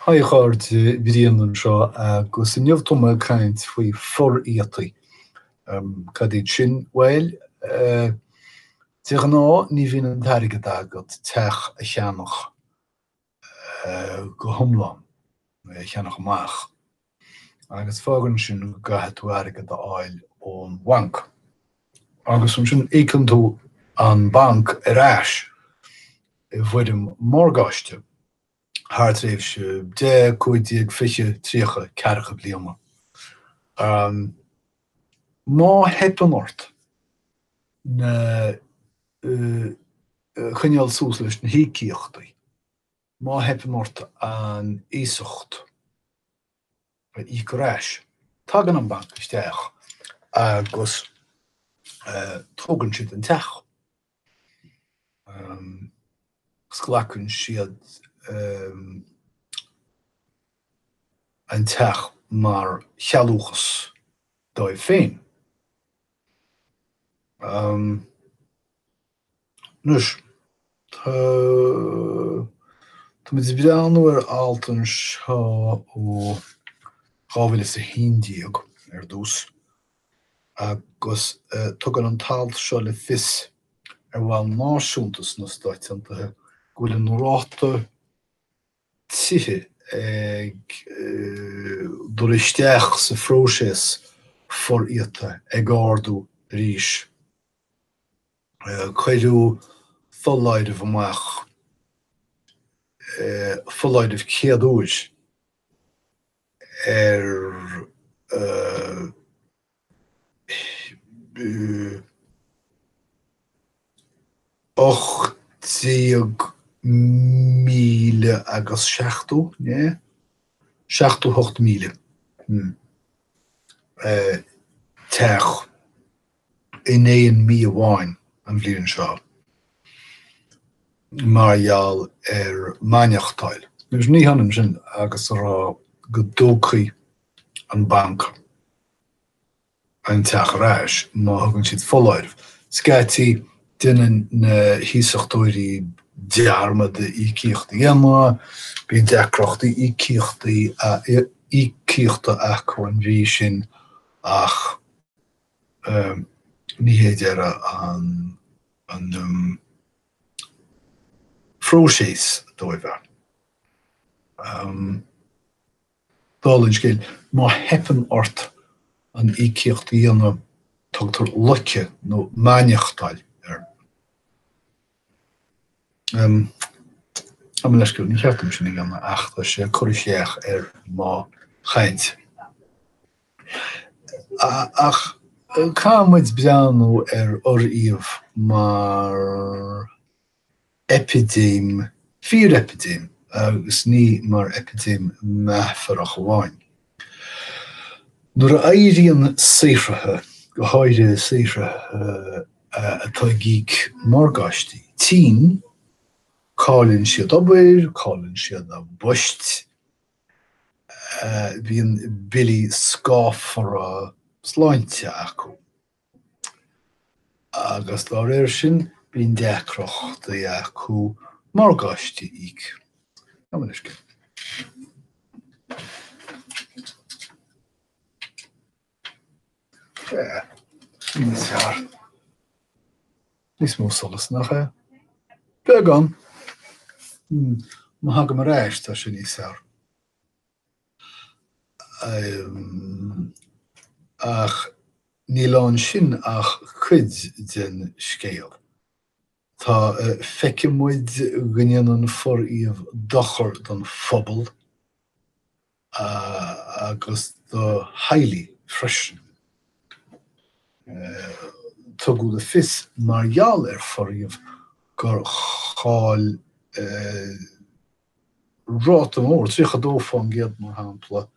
Haigh a chairde, Brian anseo agus inniu tá mé ag caint faoi foriataí. Cad iad sin? Bhuel, de ghnáth ní bhíonn an t-airgead agat teach a cheannach go hiomlán, é a cheannach amach, agus fágann sin go gcaithfidh tú airgead a fháil ón bhanc. Agus ansin íocann tú an banc ar ais i bhfoirm morgáiste thar tréimhse 10, 15, 20, 30, ceathracha bliana. Má theipeann ort na coinneáil suas leis na híocaíochtaí, má theipeann ort an iasacht a íoc ar ais, tagann an banc isteach agus tógann siad an teach agus glacann siad an teach mar shealúchas dóibh féin. Anois, tá muid ag breathnú ar alt anseo ó 2011 ar dtús, agus tugann an t-alt seo le fios ar bhonn náisiúnta sna Stáit Aontaithe go bhfuil an ráta tithe ag dul isteach sa phróiseas foriata ag ardú arís. Cuireadh foláireamh amach, foláireamh céaduair ar 18,000 agus 70, ní? 78,000 teach in aon mí amháin an bhliain seo mar gheall ar mainneachtáil. Anois ní hionann sin agus a rá go dtógfaidh an banc an teach ar ais má thugann siad foláireamh. Scaití, déanann na hiasachtóirí dearmad íocaíocht a dhéanamh, bíonn deacrachtaí íocaíochtaí íocaíochta acu an mhí sin ach ní hé deireadh an phróisis dóibh. Dála an scéil, má theipeann ort an íocaíocht a dhéanamh, tugtar loiceadh nó mainneachtáil air. Gabh mo leithscéal, ní cheart dom sin a dhéanamh ach tá sé ag cur isteach ar mo chaint. Ach caithfidh muid breathnú ar fhoriamh mar eipidéim, fíor-eipidéim, agus ní mar eipidéim mheafarach amháin. Nuair a éiríonn saothraithe, go háirithe saothraithe atá ag íoc morgáistí, tinn, cailleann siad obair, cailleann siad a bpoist, bíonn billí scáfara sláinte acu agus dá réir sin bíonn deacrachtaí acu morgáistí a íoc. Gabh mo leithscéal. Níos fearr. Níos mó solas, nach ea? Beagán. Má thagaim ar ais, tá sé níos fearr. Ach níl ansin ach cuid den scéal. Tá, feiceann muid go ndéanann foriamh dochar don phobal agus do theaghlaigh freisin. Tugadh le fios mar gheall ar foriamh gur chaill ráta mór, 32% mar shampla,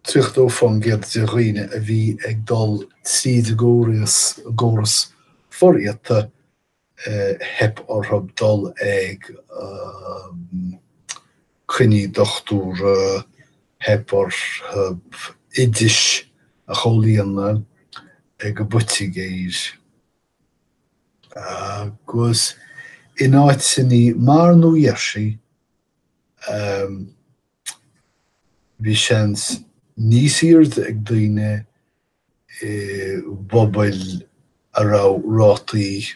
32% de dhaoine a bhí ag dul tríd an gcóras foriata, theip orthu dul ag coinní dochtúra, theip orthu oidis a chomhlíonadh ag an bpoitigéir. Agus in áiteanna mar Nua Gheirsí, bhí seans níos airde ag daoine i bpobail a raibh rátaí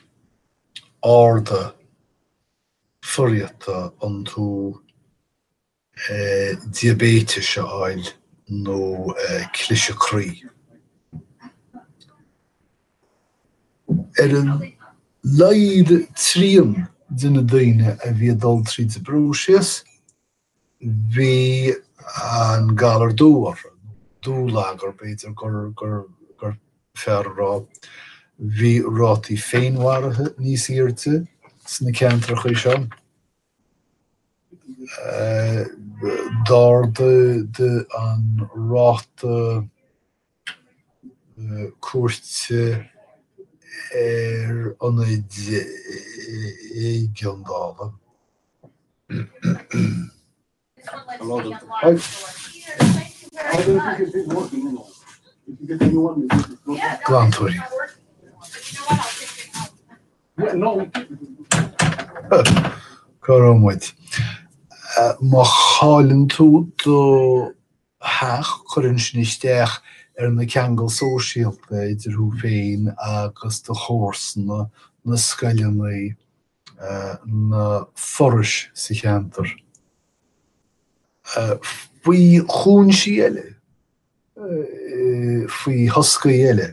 arda for'iata iontu diaibéitis a fháil nó cliseadh croí. Ar a laghad trian de na daoine a bhí ag dul tríd an bpróiseas, bhí an galar dubh orthu, dúlagar b'fhéidir gur fearr a rá. Bhí rátaí féinmharaithe níos airde sna ceantracha seo. D'ardaigh an ráta cuairte ar ionaid éigeandála. Glantóirí. Cá raibh muid? Má chailleann tú do theach, cuireann sin isteach ar na ceangail sóisialta idir thú féin agus do chomharsana, na scoileanna, na forais sa cheantar. Faoi chúinsí eile, faoi thoscaí eile,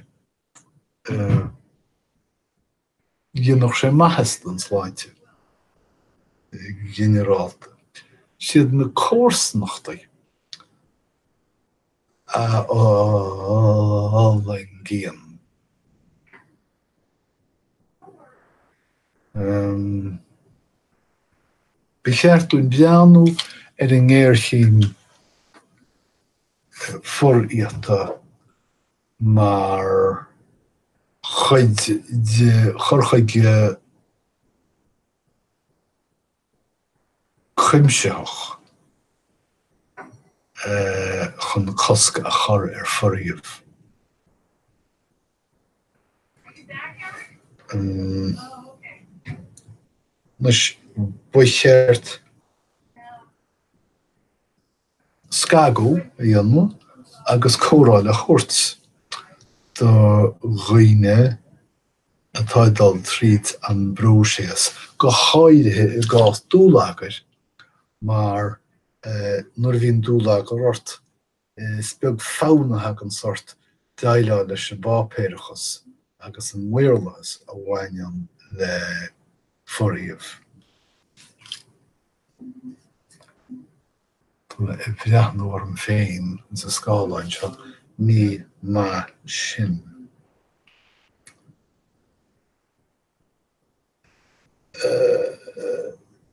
Dhéanfadh sé maitheas don tsláinte ghinearálta. Siad na comharsanachtaí a fhulaingíonn. Ba cheart dúinn breathnú ar an ngéarchéim for'iata mar chuid de chur chuige cuimsitheach chun cosc a chur ar for'iamh. Anois, ba cheart scagadh a dhéanamh agus cóireáil a thabhairt do dhaoine atá ag dul tríd an bpróiseas, go háirithe i gcás dúlagair, mar nuair a bhíonn dúlagar ort, is beag fonn a thaganns ort déileáil leis an bpáipéarachas agus an maorlathas a bhaineann le for'iamh. Tá mé ag breathnú orm féin sa scáileán seo, ní maith sin.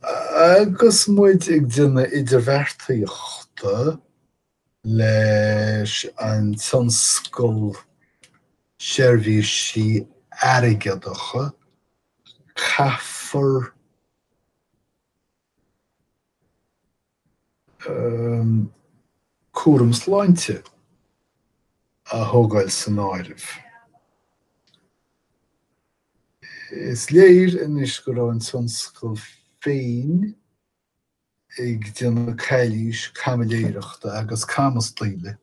Agus muid ag déanamh idirbheartaíochta leis an tionscal seirbhísí airgeadacha, caithfear cúram sláinte a thógáil san áireamh. Is léir anois go raibh an tionscal féin ag déanamh calaois, caimiléireachta agus camastaíle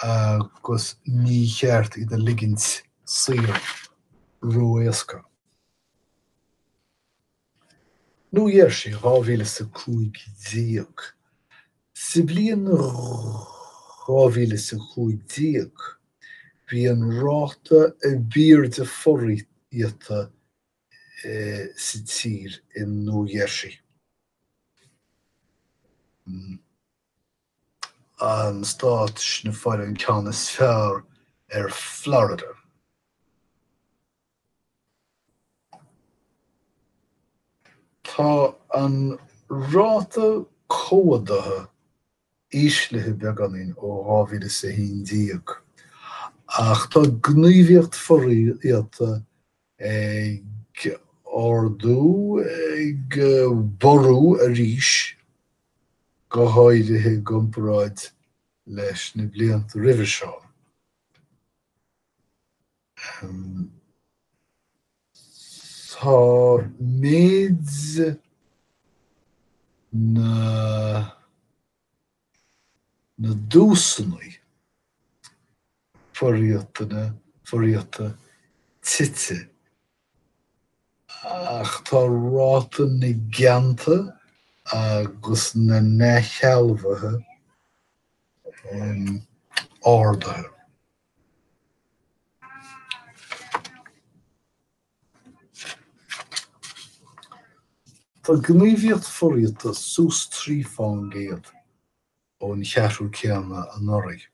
agus ní cheart iad a ligint saor ró-éasca. Nua Gheirsí 2015. Sa bhliain 2015, bhí an ráta ab airde for'iata sa tír i Nua Gheirsí. An stát sin a fuair an ceann is fearr ar Florida. Tá an ráta comhdaithe íslithe beagáinín ó 2011, ach tá gníomhaíocht for'iata ag ardú, ag borrú arís, go háirithe i gcomparáid leis na blianta roimhe seo. Tá méid na na duaiseanna foríoca tite ach tá ráta na gceanta agus na n-athshealbhuithe ardaithe. Tá gníomhaíocht foríoca suas 3 fán gcéad ón cheathrú céanna anuraidh,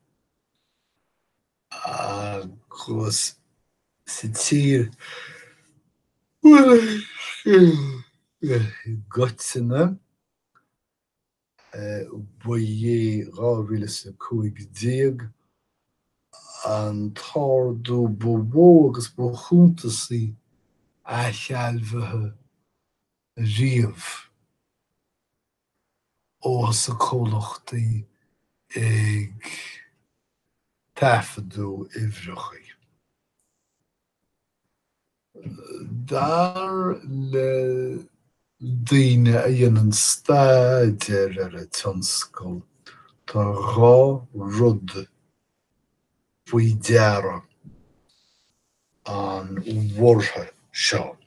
agus sa tír i gcoitinne, Ba é 2015 an t-ardú ba mhó agus ba shuntasaí athshealbhaithe riamh ó thosaigh comhlachtaí ag taifeadadh uimhreacha. Dar le daoine a dhéanann staidéar ar an tionscal, tá 2 rud faoi deara an bhorrtha seo.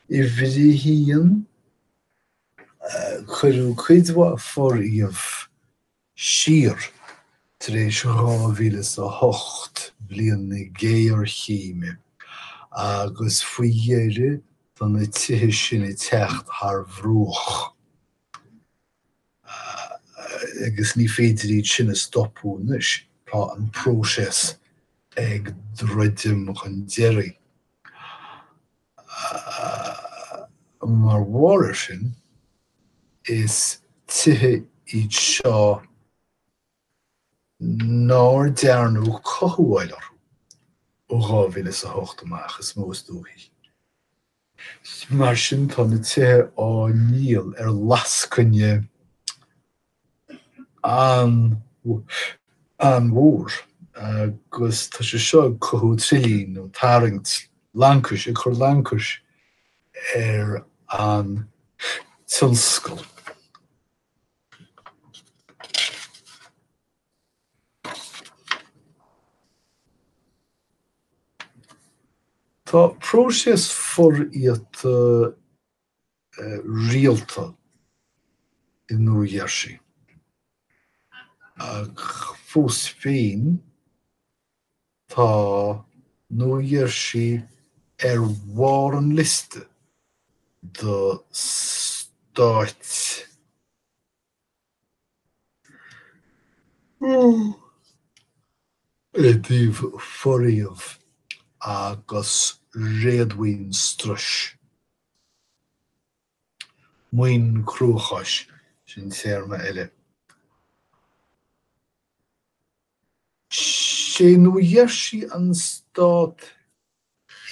Uimhir a haon, cuireadh cuid mhaith foríomh siar tar éis 2008, bliain na géarchéime, agus faoi dheireadh tá na tithe sin ag teacht thar bhruach agus ní féidir iad sin a stopadh anois, tá an próiseas ag druidim chun deiridh. Mar bharr air sin, is tithe iad seo nár dearnadh cothabháil orthu ó 2008 amach, is mó is dóichí. Mar sin tá na tithe á ndíol ar lascaine an-mhór agus tá sé seo ag cothú trilín nó tarraingt laincis, ag cur laincis ar an tionscal. Tá próiseas foríoca rialta i Nua Gheirsí. Ach fós féin, tá Nua Gheirsí ar bharr an liosta do stáit i dtaobh foríomh agus réadmhaoin struis. Maoin cruacháis, sin téarma eile. Sé Nua Gheirsí an stát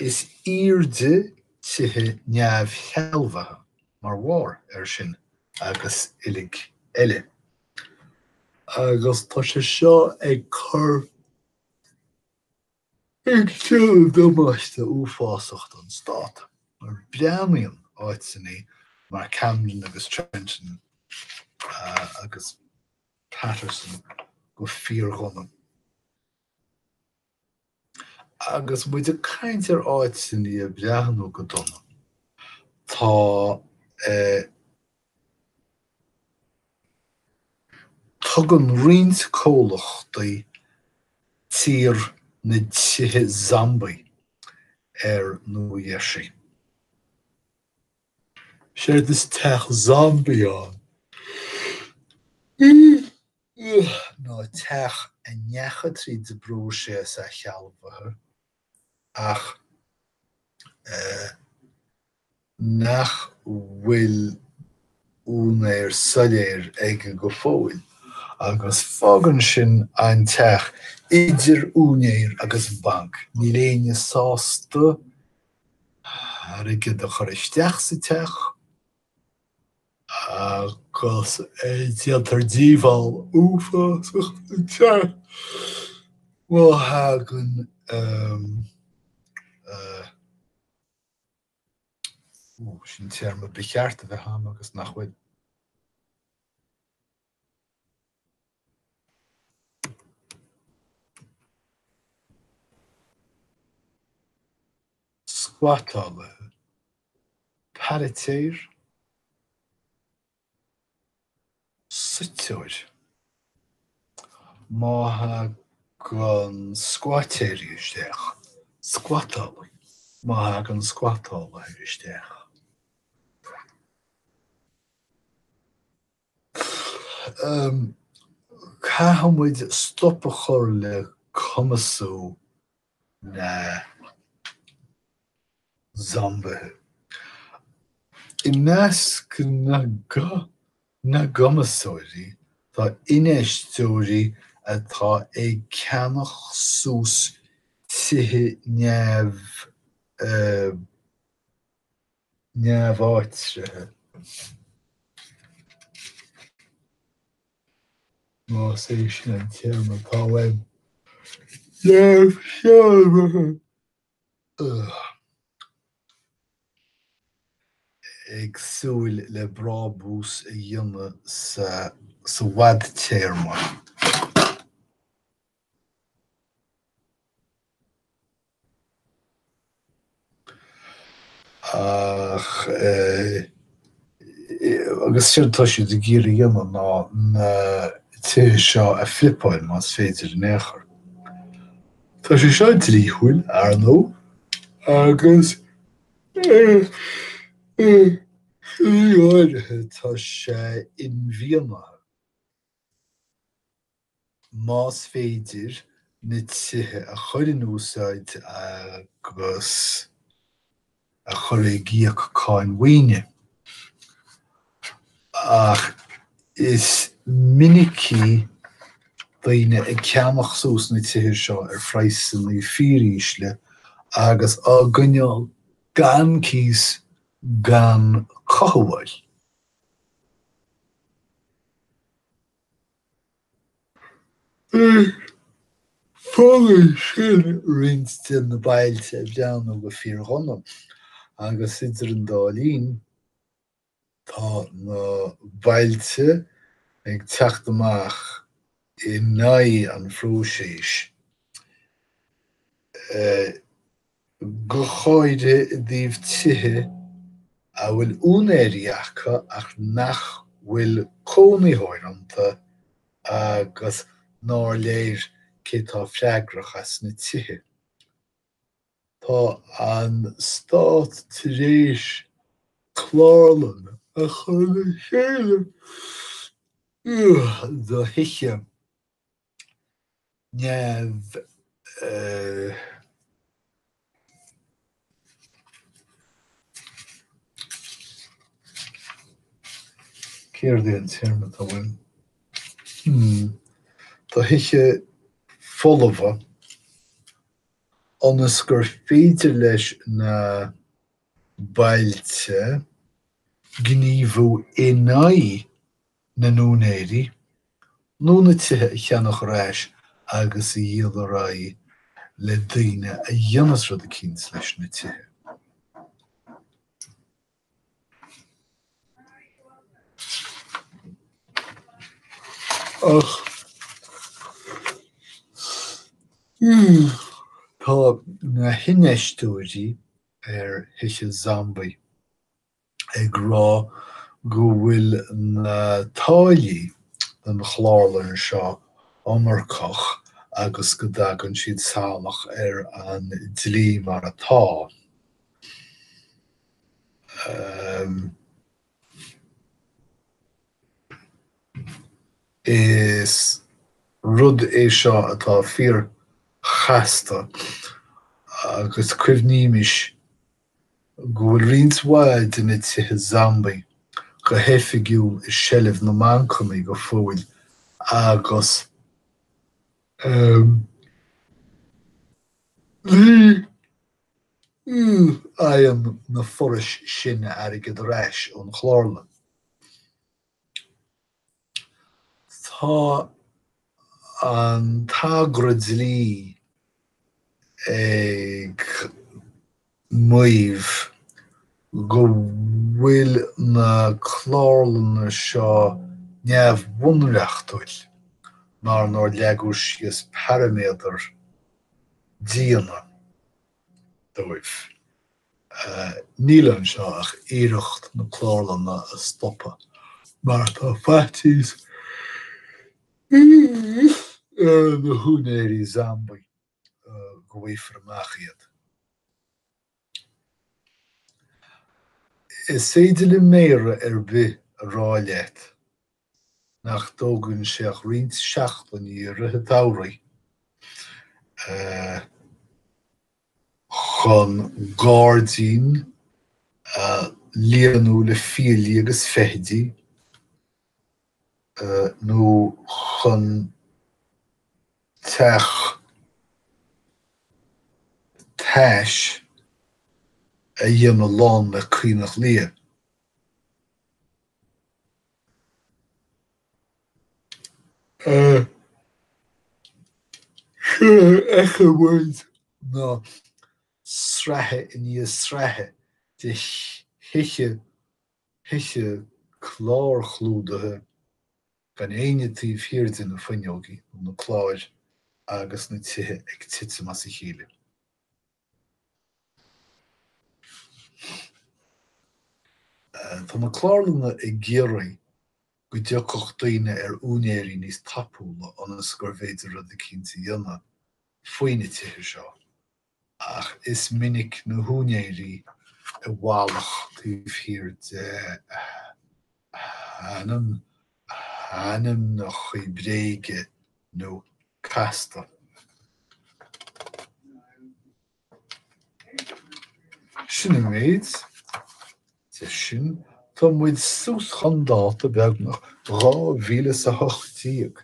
is airde tithe neamhshealbhaithe mar bharr air sin agus uilig eile. Agus tá sé seo ag cur ag déanamh damáiste uafásach don stát, mar breathnaíonn áiteanna mar Camden agus Trenton agus Paterson go fíordhona. Agus muid ag caint ar áiteanna ag breathnú go dona, tá Tugann roinnt comhlachtaí 'Tír na dTithe Zombaí' ar Nua Gheirsí. Séard is teach zombaí ann ná teach a ndeachaigh tríd an bpróiseas athshealbhaithe ach nach bhfuil úinéir soiléir aige go fóill, agus fágann sin an teach idir úinéir agus banc. Níl éinne sásta airgead a chur isteach sa teach agus déantar díobháil uafásach don teach má thagann. Ó, sin téarma ba cheart a bheith agam agus nach bhfuil. Squatálaithe. Pairitéar. Suiteoir. Má thagann squaitéirí isteach. Squatálaí. Má thagann squatálaithe isteach. Caithfidh muid stop a chur le cumasú na zombaithe. I measc na gcumasóirí tá infheisteoirí atá ag ceannach suas tithe neamháitrithe. Más é sin an téarma atá uaim. Neamhshealbhaithe. Ag súil le brabús a dhéanamh sa bhfadtéarma. Ach agus séard atá siad ag iarraidh a dhéanamh ná na tithe seo a flipeáil más féidir in aon chor. Tá sé seo dlíthiúil, ar ndóigh, agus i slí áirithe tá sé inmhianaithe. más féidir na tithe a chur in úsáid agus a chur ag íoc cáin mhaoine. Ach is minicí daoine ag ceannach suas na tithe seo ar phraghsanna fíorísle agus á gcoinneáil gan cíos gan cothabháil. Fágann sin roinnt de na bailte ag breathnú go fíordhona, agus idir an dá linn, tá na bailte ag teacht amach in aghaidh an phróisis. Go háirithe i dtaobh tithe a bhfuil úinéirí acu ach nach bhfuil cónaitheoir iontu agus nár léir cé tá freagrach as na tithe. Tá an stát tar éis clárlann a chur le chéile do thithe neamh Céard é an téarma atá uaim? Hmm. Do thithe folmha ionas gur féidir leis na bailte gníomhú in aghaidh na n-úinéirí nó na tithe a cheannach ar ais agus a dhíol ar aghaidh le daoine a dhéanfas rud eicínt leis na tithe. Ach tá na hinfheisteoirí ar thithe zombaí ag rá go bhfuil na táillí don chlárlann seo iomarcach agus go dtagann siad salach ar an dlí mar atá. Is rud é seo atá fíorchasta agus cuimhnímis go bhfuil roinnt mhaith de na tithe zombaí go hoifigiúil i seilbh na mbancanna go fóill agus ní fhaigheann na forais sin airgead ar ais ón chlárlann. Tá an togra dlí ag maíomh. go bhfuil na clárlanna seo neamhbhunreachtúil mar nár leagadh síos paraiméadair diana dóibh. Níl anseo ach iarracht na clárlanna a stopadh mar tá faitíos ar na húinéirí zambaí go bhfaighfear amach iad. Is féidir le méara ar bith a rá leat nach dtógann sé ach roinnt seachtainí i rith an tsamhraidh chun gairdín a líonadh le fiailí agus feithidí nó chun teach tais a dhéanamh lán le caonach liath. Seo a fheiceann muid ná sraithe i ndiaidh sraithe de thithe thithe clárchlúdaithe gan éinne taobh thiar de na fuinneogaí nó na cláir agus na tithe ag titim as a chéile. Tá na clárlanna ag iarraidh go dtiocfadh daoine ar úinéirí níos tapúla ionas gurbh fhéidir rud eicínt a dhéanamh faoi na tithe seo, ach is minic na húinéirí i bhfalach taobh thiar de hainmneacha bréige nó casta. Sin an méid de sin. Tá muid suas chun dáta beagnach, 2018.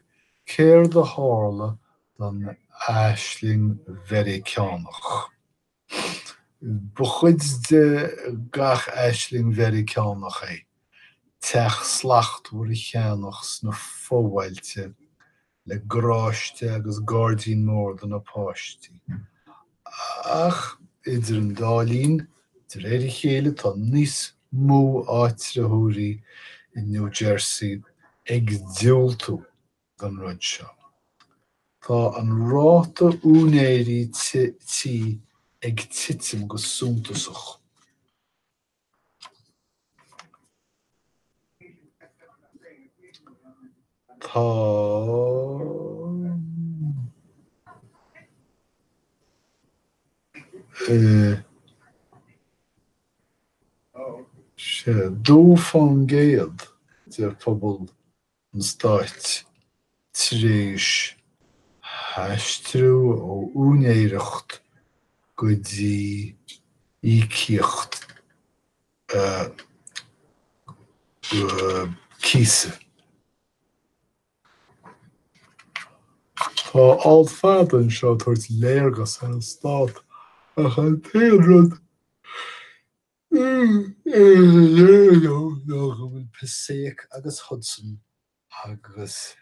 Céard a tharla don aisling Mheiriceánach? Ba chuid de gach aisling Mheiriceánach é teach slachtmhar a cheannach sna fobhailte le garáiste agus gairdín mór do na páistí. Ach idir an dá linn, de réir a chéile tá níos mó áitritheoirí i New Jersey ag diúltú don rud seo. Tá an ráta úinéirí tí ag titim go suntasach. Tá 2% de phobal an stáit tar éis aistriú ó úinéireacht go dtí íocaíocht cíosa. Tá alt fada anseo ag tabhairt léargas ar an stát ach an t-aon rud ná go bhfuil Passaic agus Hudson agus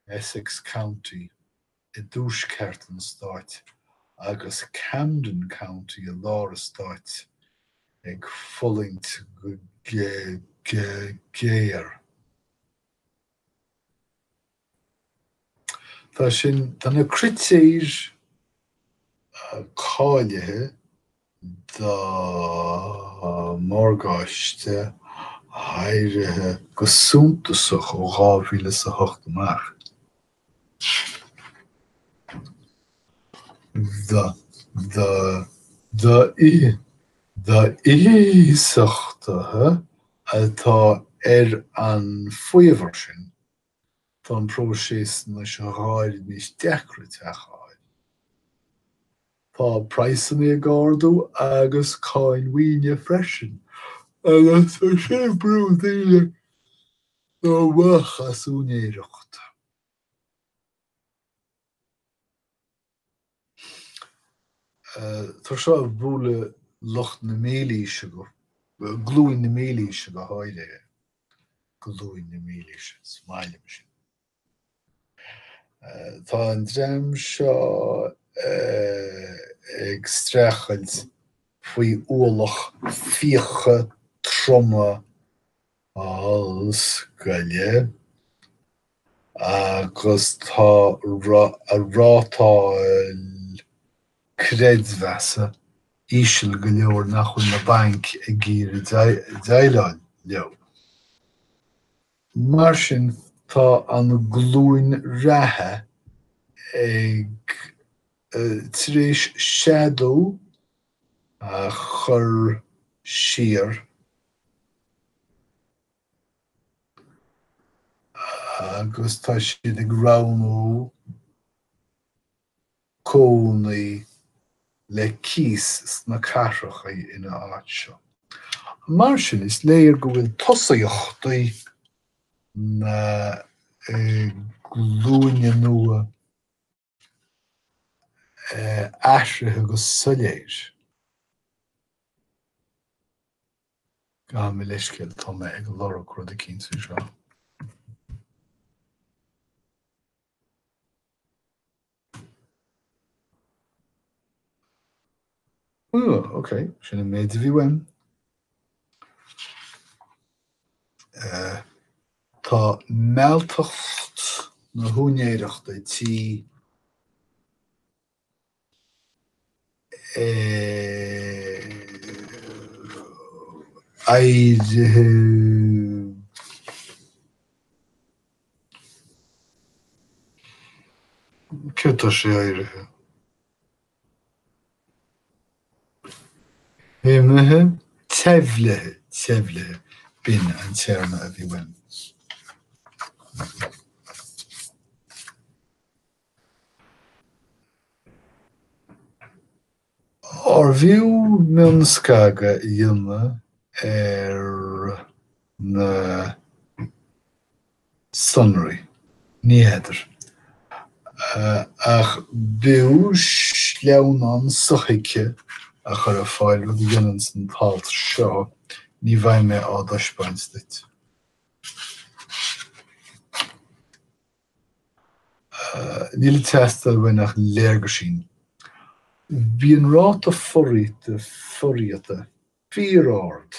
Essex County i dtuaisceart an stáit agus Camden County i lár an stáit ag fulaingt go géar. Tá sin, tá na critéir cáilithe do mhorgáiste éirithe go suntasach ó 2008 amach. D'iasachtaithe atá ar an bhfaobhar sin, tá an próiseas anois dhá oiread níos deacra teach a fháil. Tá praghsanna ag ardú agus cáin mhaoine freisin, agus tá sé ag brú daoine amach as úinéireacht. Tá seo ag bualadh lucht na mílaoise go, glúin na mílaoise go háirithe, glúin na mílaoise, is maith liom sin. Tá an dream seo ag streachailt. faoi ualach fiacha troma ollscoile agus tá a rátáil creidmheasa íseal go leor nach bhfuil na bainc ag iarraidh déileáil leo. Mar sin, tá an glúin reatha ag tar éis seadú a chur siar agus tá siad ag roghnú cónaí le cíos sna cathracha ina áit seo. Mar sin, is léir go bhfuil tosaíochtaí na glúine nua athraithe go soiléir. Gabh mo leithscéal, tá mé ag lorg rud eicínt anseo. Ok, sin an méid a bhí uaim. Tá mealltacht na húinéireachta tí éirithe Céard tá sé éirithe? Imithe? Teimhlithe, teimhlithe, b'in an téarma a bhí uaim. Arbh fhiú mionscagadh a dhéanamh ar na sonraí? Ní fheadar. Ach b'fhiú sleamhnán sothuigthe a chur ar fáil, rud a dhéanann an t-alt seo, ní bheidh mé á dtaispeáint duit. Níl ag teastáil uainn ach léargaisín. Bhí an ráta foriata foriata fíor-ard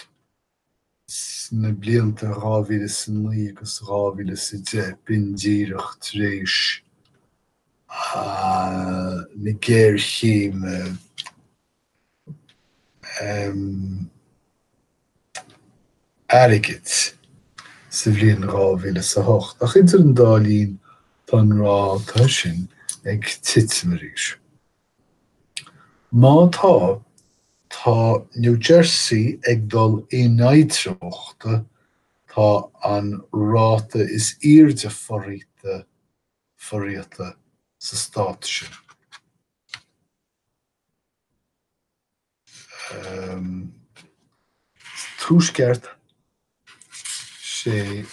sna blianta 2009 agus 2010, b'in díreach tar éis na géarchéime airgid sa bhliain 2008, ach idir an dá linn tá an ráta sin ag titim arís. Má tá, tá New Jersey ag dul in aghaidh treochta, tá an ráta is airde foriata foriata sa stát sin. Tuaisceart, sé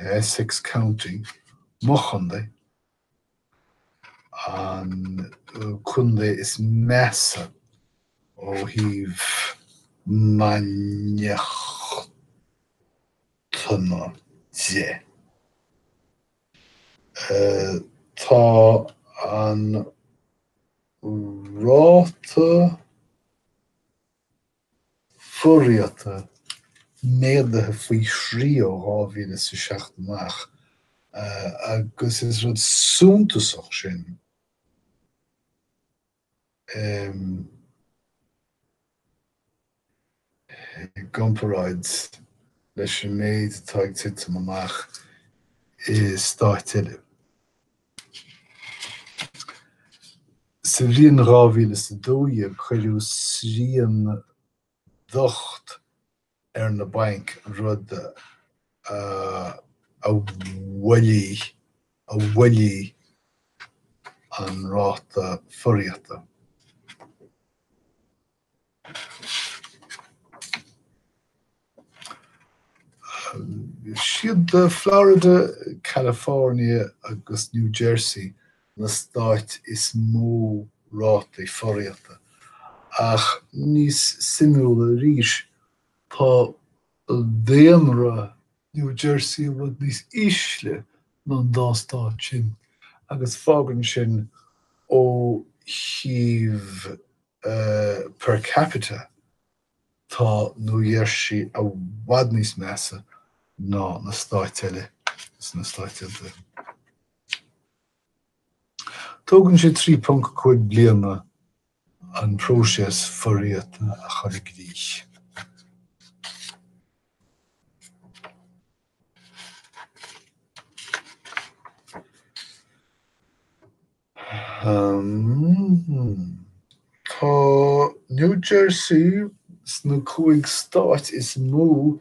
Essex County mo chontae, an contae is measa ó thaobh mainneachtana de. Tá an ráta foriata méadaithe faoi thrí ó 2007 amach agus is rud suntasach sin. I gcomparáid leis an méid atá ag titim amach i stáit eile. Sa bhliain 2012 cuireadh srian docht ar na bainc, rud a mhoilligh an ráta foriata. Siad Florida, California agus New Jersey na stáit is mó rátaí foriata, ach níos suimiúla arís, tá daonra New Jersey i bhfad níos ísle ná an dá stát sin, agus fágann sin ó thaobh. Per capita, tá New Jersey i bhfad níos measa ná na stáit eile sna Stáit Aontaithe. Tógann sé 3.5 bliana an próiseas foriata a chur i gcrích. Tá New Jersey sna 5 stát is mó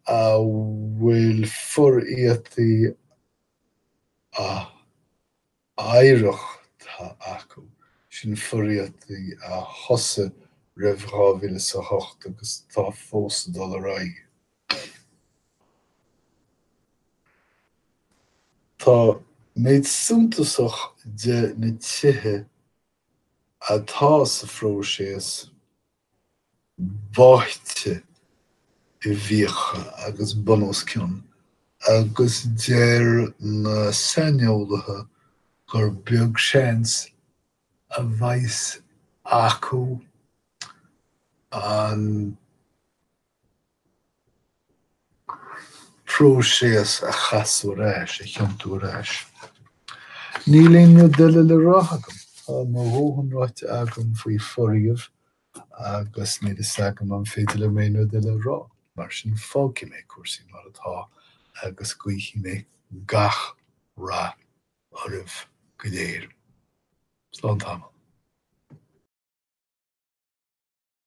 a bhfuil foriataí oidhreachta acu, sin foriataí a thosaigh roimh 2008 agus atá fós ag dul ar aghaidh. Tá méid suntasach de na tithe atá sa phróiseas báite i bhfiacha agus bun os cionn, agus deir na saineolaithe gur beag seans a bheas acu an próiseas a chasadh ar ais, a thiontú ar ais. Níl aon rud eile le rá agam. Tá mo dhóthain ráite agam faoi foriamh agus níl fhios agam an féidir liom aon rud eile a rá. Mar sin fágfaidh mé cúrsaí mar atá agus guífidh mé gach rath oraibh go léir. Slán tamall.